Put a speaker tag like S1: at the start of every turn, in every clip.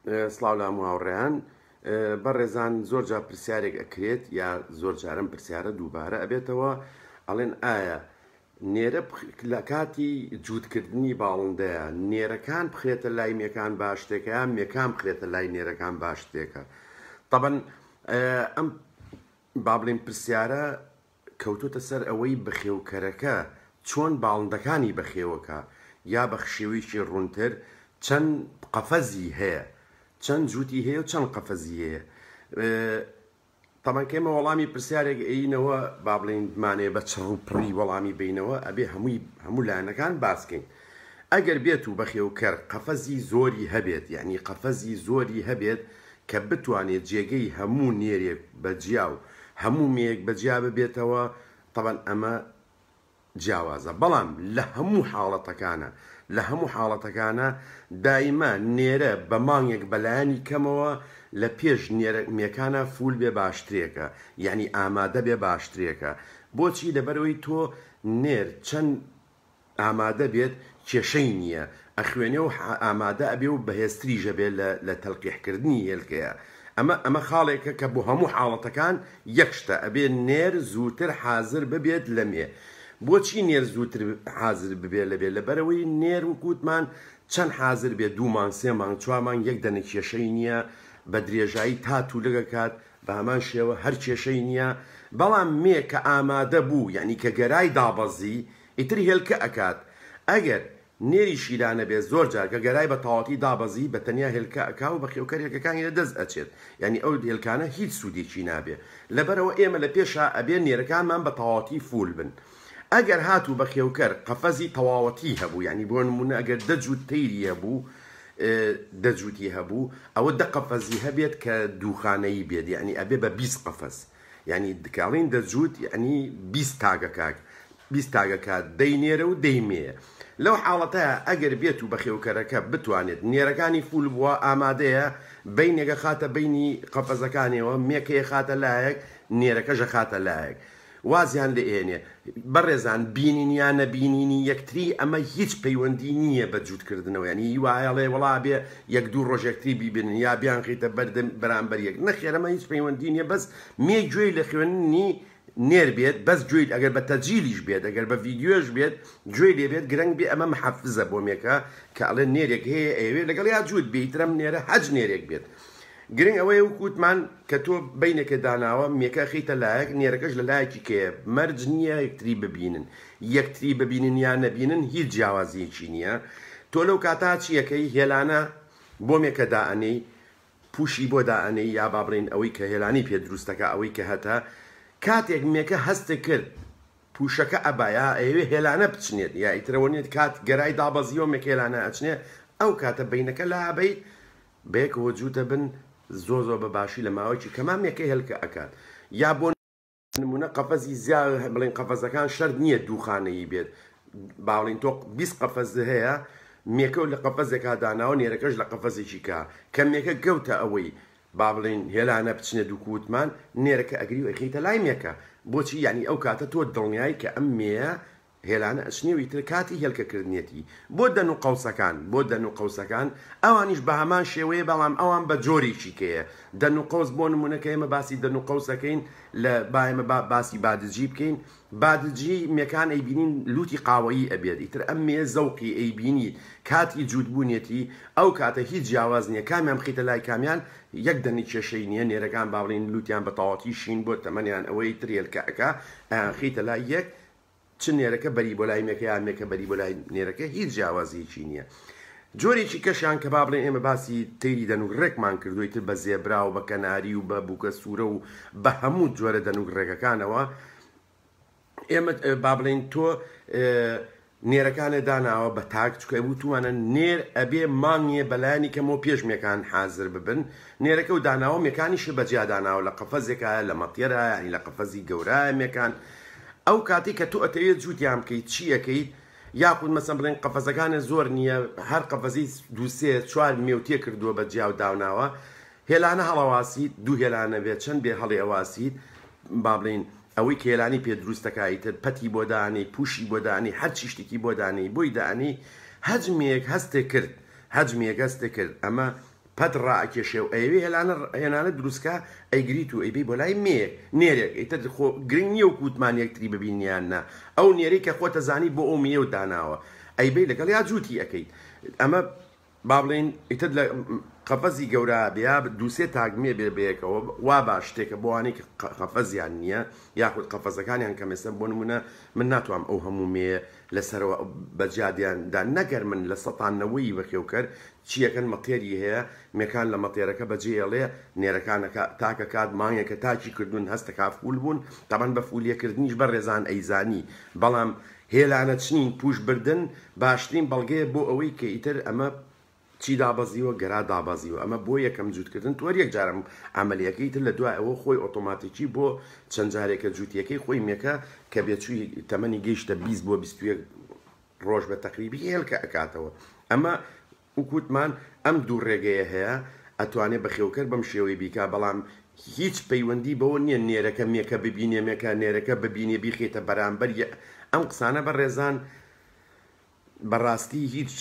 S1: سڵاو لە هەموو هاوڕێیان. بەڕێزان زۆر جار پرسیارێک ئەکرێت یا زۆر جارم پرسیارە دووبارە ئەبێتەوە ئەڵێن ئایا نێرە لە کاتی جووتکردنی باڵندەیە نێرەکان بخرێتە لای مێکان باشتێکە یا مێکان بخرێتە لای نێرەکان باشتێکە تەبەن ئەم با بڵێین پرسیارە کەوتۆتە سەر ئەوەی بەخێوکەرەکە چۆن باڵندەکانی بەخێوەکا یا بە شێوەیەکی ڕوونتر چەند قەفەزی هەیە چەند جووتی هەیە و چەند قەفەزی هەیە. تەبعەن کە ئێمە وەڵامی پرسیارێک ئەیینەوە با بڵێین بمانەوێ بە چڕ و پڕی وەڵامی بەینەوە ئەبێ هەمووی هەموو لایەنەکان باس کەین. ئەگەر بێت و بەخێوکەر قەفەزی زۆری هەبێت یەعنی قەفەزی زۆری هەبێت کە بتوانێت جێگەی هەموو نێرێک بە جیا و هەموو مێیەک بە جیا ببێتەوە تەبعەن ئەمە جیاوازە بەڵام لە هەموو حاڵەتەکانە لە هەموو حاڵەتەکانە دایمە نێرە بە مانگێک بەلایەنی کەمەوە لە پێش نێرە مێکانە full بێ باشترێکە یەعنی ئامادە بێ باشترێکە بۆچی لەبەرئەوەی تۆ نێر چەند ئامادە بێت کێشەی نییە ئەخوێنێ و ئامادە ئەبێ و بەهێزتریش ئەبێ لە لە تەلقیح کردنی هێلکەیە ئەمە ئەمە خاڵێکە کە بۆ هەموو حاڵەتەکان یەک شتە ئەبێ نێر زووتر حازر ببێت لە مێ بۆچی نێر زووتر حازر ببێ لە بێ لەبەرئەوەی نێر وەک وتمان چەند حازر بێ دوو مانگ سێ مانگ چوار مانگ یەک دەنە کێشەی نییە بە درێژایی تا تولگ ئەکات بە هەمان شێوە هەر کێشەی نییە بەڵام مێ کە ئامادە بوو یانی کە گەرای دابەزی ئیتر هێلکە ئەکات ئەگەر نێری شیرانە بێت زۆر جار کە گەرای بە تەواوەتی دابەزی بە تەنیا هێلکە ئەکا و بەخێوکەر هێلکەکانی لە دەست ئەچێت یانی ئەو هێلکانە هیچ سوودێکی نابێ لەبەرئەوە ئێمە لە پێشا ئەبێ نێرەکانمان بە تەواوەتی full بن ئەگەر هاتوو بەخێوکەر قەفەزی تەواوەتی هەبوو یانی بۆ نموونە ئەگەر دە جووت تەیری هەبوو دە جووتی هەبوو ئەوە دە قەفەزی هەبێت کە دووخانەیی بێت یانی ئەبێ بە 20 قەفەز یانی دکاڵین دە جووت یانی 20 تاگە کاک 20 تاگە کە دەی نێرە و دەی مێیە لەو حاڵەتە ئەگەر بێت و بەخێوکەرەکە بتوانێت نێرەکانی full بووە ئامادەیە بەینێکە خاتە بەینی قەفەزەکانیەوە مێکەیە خاتە لایەک نێرەکەشە خاتە لایەک وازیان لێ ئێنێ. بەڕێزان بینین یا نەبینینی یەکتری ئەمە هیچ پەیوەندی نییە بە جووت کردنەوە یانی هی وایە ئەڵێ وەڵا ئەبێ یەک دوو ڕۆژ یەکتری بیبینن یا بیانخەیتە بەر بەرامبەر یەک نەخێر ئەمە هیچ پەیوەندی نییە بەس مێ گوێی لە خوێندنی نێر بێت بەس گوێی ئەگەر بە تەجیلیش بێت ئەگەر بە ڤیدیۆش بێت گوێی لێ بێت گرنگ بێ ئەمە محەفزە بۆ مێکە کە ئەڵێ نێرێک هەیە ئەیەوێ لەگەڵ یا جووت بێ ئیتر ئەم نێرە هەچ نێرێک بێت گرنگ ئەوەیە وەک وتمان کە تۆ بەینەکە داناوە مێکە ئەخەیتە لایەک نێرەکەش لە لایەکی کەیە مەرج نییە یەکتری ببینن یەکتری ببینن یا نەبینن هیچ جیاوازیەکی نییە تۆ لەو کاتا چی ئەکەی هێلانە بۆ مێکە دائەنێی پوشی بۆ دائەنێی یا با بڵێین ئەوەی کە هێلانەی پێ دروست دەکا ئەوەی کە هەتە کاتێک مێکە هەستت کرد پوشەکە ئەبا یا ئەیەوێ هێلانە بچنێت یا ئیتر ئەوە نیە کات گەرای دابەزیوە مێکە هێلانە ئەچنێ ئەو کاتە بەینەکە لائەبەیت بەیەکەوە جووتە بن زۆر زۆر بە باشی لە ماوەیەکی کەما مێکە هێلکە ئەکات یا بۆ نمونە قەفەزی زیا بڵێن قەفەزەکان شەرت نییە دوو خانەیی بێت با بڵێن تۆ 20 قەفەز هەیە مێکە و لە قەفەزێکا داناوە نێرەکەش لە قەفەزێکی کا کە مێکە گەوتە ئەوەی با بڵێن هێلانە بچنە دوو کوتمان نێرەکە ئەگری و ئەخیتە لای مێکە بۆچی یعنی ئەو کاتە تۆ دڵنیای کە ئەم مێیە هێلانە ئەچنێ و ئیتر کاتی هێلکە کردنیەتی بۆ دەن و قەوسەکان بۆ دەن و قەوسەکان ئەوانیش بە هەمان شێوەیە بەڵام ئەوان بە جۆرێکی کەیە دەن و قەوس بۆ نمونە کە ئێمە باسی دەن و قەوس ئەکەین لە با ئێمە با باسی بادجی بکەین بادجی مێکان ئەیبینین لوتی قاوەیی ئەبێت ئیتر ئەم مێ زەوقی ئەیبینی کاتی جووت بوونیەتی ئەو کاتە هیچ جیاواز نییە کامیان بخەیتە لای کامیان یەک دەنی کێشەی نییە نێرەکان با بڵێین لوتیان بە تەواوەتی شین بۆ تەمەنیان ئەوەی تر هێلکە ئەکا ئەیانخەیتە لای یەک چ نێرەکە بەری بۆ لای مێکە یا مێکە بەری بۆ لای نێرەکە هیچ جیاوازیەکی نییە. جۆرێکی کەشیان کە با بڵێن ئێمە باسی تەیری دەنوک ڕێکمان کردووە ئیتر بە زێبرا و بە کەناری و بە بووکە سوورە و بە هەموو جۆرە دەنوک ڕێکەکانەوە ئێمە با بڵێین تۆ نێرەکانێ داناوە بە تاک چکە وتوانە نێر ئەبێ مانگێ بەلایەنی کەمەوە پێش مێکان حازر ببن نێرەکە و داناوە مێکانیشی بەجیا داناوە لە قەفەزێکایە لە مەتیەرایە یانی لە قەفەزی گەورایە مێکان ئەو کاتەی کە تۆ ئەتەوێت جووتیان بکەیت چی ئەکەیت یاخود مەسەن بڵێن قەفەزەکانت زۆر نییە هەر قەفەزی دوو سێ چوار مێو تێ کردووە بە جیا و داوناوە هێلانە هەڵەواسیت دوو هێلانە بێت چەند بێ هەڵی ئەواسیت با بڵێین ئەوەی کە هێلانی پێ دروست دەکا ئیتر پەتی بۆ دانێی پوشی بۆ دانێی هەرچی شتێکی بۆ دانێی بۆی دانێی هەجمێک هەستێ کرد هەجمێک هەستێ کرد ئەمە. پەت ڕائەکێشێ و ئەیەوێ هێلانە هێنانە دروست کا ئەیگریت و ئەیبەی بۆ لای مێیەک نێرێک ئیتر خۆ گرنگ نیە وەکو وتمان یەکتری ببینن یان نا ئەو نێرەی کە خۆتەزانی بۆ ئەو مێیەو داناوە ئەیبەی لەگەڵیا جووتی ئەکەیت ئەمە با بڵێین ئیتر لە قەفەزی گەورە بێ یا دووسێ تاک مێ بێ بەیەکەوە وا باش شتێکە بۆ وانەی کە قەفەزیان نییە یاخود قەفەزەکانیان کەم ئێستا بۆ نمونە من ناتوانم ئەو هەموو مێ لەسەرەوە بە جیادیان دا نەگەر من لە سەتان نەوەی بەخێوکەر چیەکەن مەتێری هەیە مێکان لە مەتێرەکە بەجێ ئێڵێ نێرەکانەکە تاکە کات مانگێکە تاکی کردوون هەستەکا فول بوون تەبەن بە فولیەکردنیش بەڕێزان ئەیزانی بەڵام هێلانە چنین پوش بردن باشترین بەڵگەیە بۆ ئەوەی کە ئیتر ئەمە چی دابەزیوە گەرا دابەزیوە ئەمە بۆ یەکەم جووت کردن تۆ هەر یەک جار ئەم عەمەلیەکەی تر لە دوای ئەوە خۆی ئۆتۆماتیکی بۆ چەند جارێکە جووتیەکەی خۆی مێکە کە بێچووی تەمەنی گەیشتە 20 بۆ 21 ڕۆژ بە تەقریبی هێلکە ئەکاتەوە ئەمە وەک وتمان ئەم دوو ڕێگەیە هەیە ئەتوانێ بەخێوکەر بەم شێوەی بیکا بەڵام هیچ پەیوەندی بەوە نیە نێرەکە مێکە ببینێ مێکە نێرەکە ببینێ بیخەیتە بەرامبەر یە ئەم قسانە بەڕێزان بەڕاستی هیچ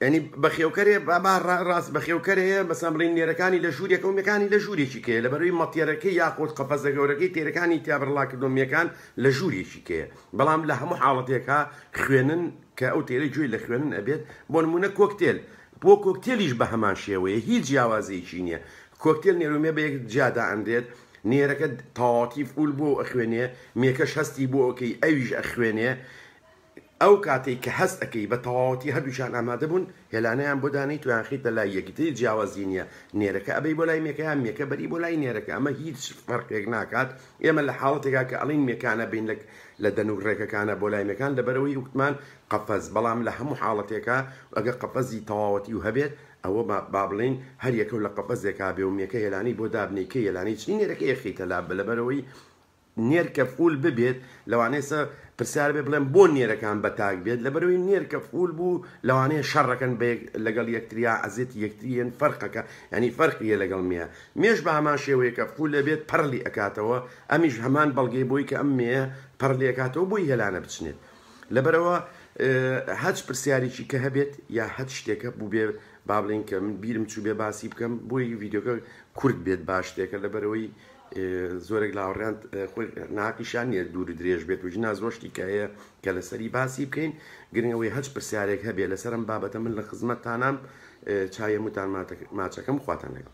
S1: ینی بەخێوکەرێ با ڕاست بەخێوکەر هەیە مەسەن بڵین نێرەکانی لە ژوورێکە و مێکانی لە ژوورێکی کەیە لەبەرەوەی مەتێرەکەی یاخود قەفەزە گەورەکەی تێرەکانی تیا بڕڵا کردو مێکان لە ژوورێکی کەیە بەڵام لە هەموو حاڵەتێکا خوێنن کە ئەو تێرە گوێی لە خوێنن ئەبێت بۆ نمونە کۆکتێل بۆ کۆکتێلیش بە هەمان شێوەیە هیچ جیاوازیەکی نیە کۆکتێل نێرو مێ بە یەک جیا دائەنرێت نێرەکە تەواوەتی فول بۆ ئەخوێنێ مێکەش هەستی بۆ ئەکەی ئەویش ئەخوێنێ ئەو کاتەی کە هەست ئەکەی بە تەواوەتی هەردووکیان ئامادە بوون هێلانەیان بۆ دانێی تۆیان خەیتە لای یەکتری جیاوازی نیە نێرەکە ئەبەی بۆ لای مێکە یان مێکە بەری بۆ لای نێرەکە ئەمە هیچ فەرقێک ناکات ئێمە لە حاڵەتێکا کە ئەڵێین مێکانە بین لە لە دەنوک ڕێکەکانە بۆ لای مێکان لەبەرئەوەی وتمان قەفەز بەڵام لە هەموو حاڵەتێکا ئەگەر قەفەزی تەواوەتی و هەبێت ئەوە با بڵێین هەر یەکەو لە قەفەزێکا بێ و مێکە هێلانەی بۆ دابنێی کەی هێلانەی چنی نێرەکەی ئەخەیتە لا لەبەرئەوەی نێر کە فول ببێت لەوانەیە سە پرسیار بێ بڵێم بۆ نێرەکان بە تاک بێت لەبەرەوەی نێر کە فول بوو لەوانەیە شەڕەکەن بە لەگەڵ یەکتریا ئەزێتی یەکتریەن فەرقەکە ینی فەرقیە لەگەڵ مێ مێش بە هەمان شێوەیە کە فول ئەبێت پەڕلی ئەکاتەوە ئەمیش هەمان بەڵگەی بۆی کە ئەم مێیە پەڕلی ئەکاتەوە بۆی هێلانە بچنێت لەبەرئەوە هەچ پرسیارێکی کە هەبێت یا هەچ شتێکە بووبێ با بڵێین کە من بیرم چووبێ باسی بکەم بۆی ڤیدیۆکە کورت بێت باش شتێکە لەبەرئەوەی زۆرێک لە هاوڕێیان خۆی ناقیشان نییە دوور درێژ بێت و ژنا زۆر شتی کە هەیە کە لەسەری باسی بکەین گرنگ ئەوەی هەچ پرسیارێک هەبێ لەسەرم بابەتە من لە خزمەتتانام چاوی هەمووتان ماچەکەم خواتان لەگەڵ.